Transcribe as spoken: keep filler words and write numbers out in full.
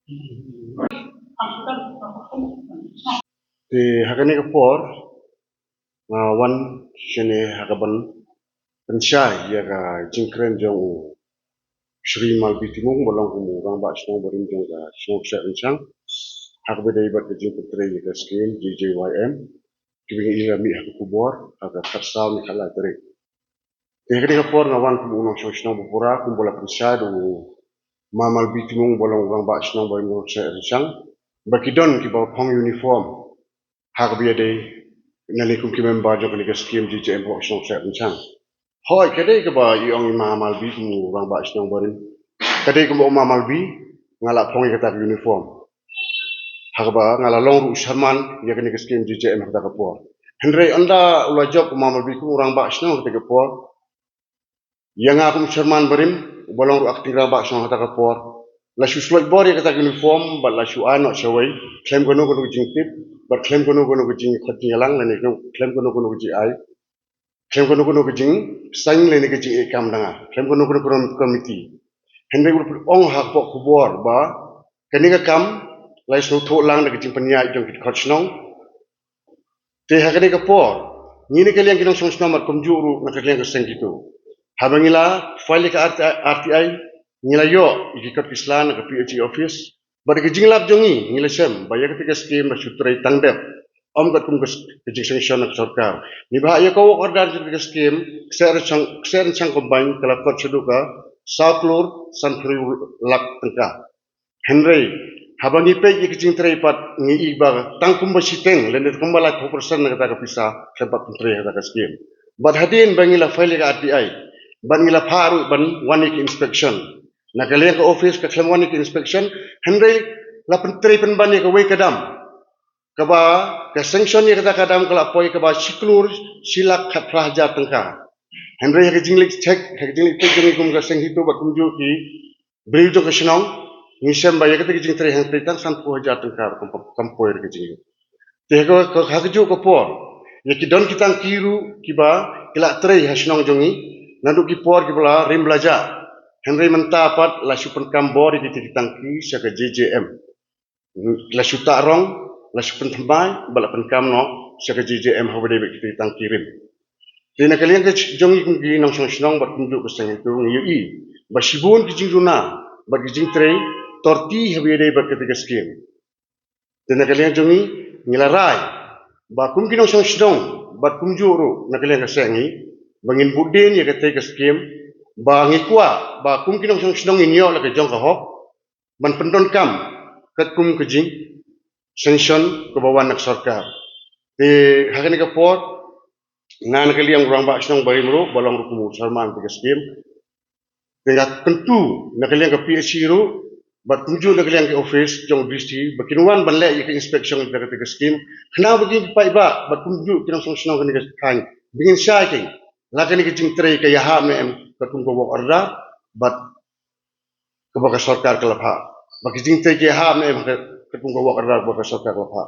Te ha kane ka por nga wan shane ha kaban pynshai ïa ka jingkren jong u Shri Malvi Tymung ba long kum u rangbah shnong barim jong ka shnong Kseh Rynshang ha kaba ïadei bad ka jingpyntrei ïa ka skim J J Y M kiba ngi la mih ha ka khubor ha ka khatsaw ne khatlai tarik. Te ha kane ka por nga wan kum u nongshong shnong ba pura kumba la pynshai da u Ma Malvi Tymung ba long u rangbah shnong barim jong Kseh Rynshang ba ki don kiba phong uniform ha kaba ïadei na li kum ki member jong kane ka skim J J M ha shnong Kseh Rynshang. Hooid, ka dei kaba i ong i Ma Malvi kum u rangbah shnong barim, ka dei kumba u Ma Malvi nga la phong ïa kata ka uniform ha kaba nga la long ruh u chairman ïa kane ka skim J J M ha kata ka por. Hynrei ynda u la jop u Ma Malvi kum u rangbah shnong ha kata ka por, ïa nga kum u chairman barim uba long ruh acting rangbah shnong ha kata ka por, la shu sloit bor ïa kata ka uniform bad la shu ai noh shawei khlem kano kano ka jingtip bad khlem kano kano ka jingkhot jingïalang lane khlem kano kano ka jingai, khlem kano kano ka jingsain lane ka jingeh kam da nga, khlem kano kano ka committee. Hynrei u la pynong ha ka khubor ba kane ka kam la sngewthuh lang da ka jingpynïaid jong ki dkhot shnong. Te ha kane ka por ngi na ka liang ki nongshong shnong bad kumjuh ruh na ka liang ka seng kito, haba ngi la file ïa ka R T I, R T I ngi la ïoh ïa ki kot ki sla na ka P H E office. Bad ka jinglap jong ngi, ngi la shem ba ïa kata ka skim la shu trei tang dep, ym katkum ka, ka jingsanction na ka sorkar. Ngi ba ïa ka work order jong ka skim Kseh Rynshang, Kseh Rynshang combine ka la kot shaduh ka saw klur sanphew lak tyngka. Hynrei haba ngi peit ïa ka jingtrei pat ngi i ba tang kumba shiteng lane kumba laiphew percent na kata ka pisa khlem pat pyntrei ha kata ka skim. Bad hadien ba ngi la file ïa ka R T I bad ngi la phah ruh ban wan ïa ka inspection, na ka liang ka office ka khlem wan ïa ka inspection, hynrei la pyntrei pynban ïa kawei ka dam kaba ka sanction ïa kata ka dam ka la poi kaba shi klur shi lak khatphra hajar tyngka. Hynrei ha ka jingleit check, ha ka jingleit peit jong ngi kum ka seng hito bad kumjuh ki briew jong ka shnong, ngi shem ba ïa kata ka jingtrei hangtei tang sanphew hajar tyngka kam, kam poi ruh ka jingïoh. Te ha ka, ha kajuh ka por ïa ki don ki tangki ruh kiba ki la trei ha shnong jong ngi naduh ki por kiba la rim la jah. Hynrei mynta pat la shu pynkam bor ïa kita ki tangki sha ka J J M. La shu tah rong, la shu pynthymmai bad la pynkam noh sha ka J J M haba dei bad kita ki tangki rim. Te na ka liang ka jong ngi kum ki nongshong shnong bad kumjuh ka seng hito ngi ïohi ba shibun ki jingduna bad ki jingtrei torti haba ïadei bad kata ka skim. Te na ka liang jong ngi ngi la rai ba kum ki nongshong shnong bad kumjuh ruh na ka liang ka seng ngi ba ngin bud dien ïa kata ka skim, ba ngi kwah ba kum ki nongshong shnong ngin ïoh la ka jong ka hok ban pyndonkam katkum ka jingsanction kaba wan na ka sorkar. Te ha kane ka por nga na ka liang u rangbah shnong barim ruh ba long ruh kum u chairman ka skim, te nga kyntu na ka liang ka P H E ruh bad kumjuh na ka liang ka office jong u D C ba kin wan ban leh ïa ka inspection ïa kata ka skim, khnang ba kin paidbah bad kumjuh ki nongshong shnong kane ka thaiñ ba ngin shai kein la kane ka jingtrei ka ïahap ne em katkum ka work order bad kaba ka sorkar ka la phah, ba ka jingtrei ka ïahap ne em katkum ka work order ba ka sorkar ka la phah.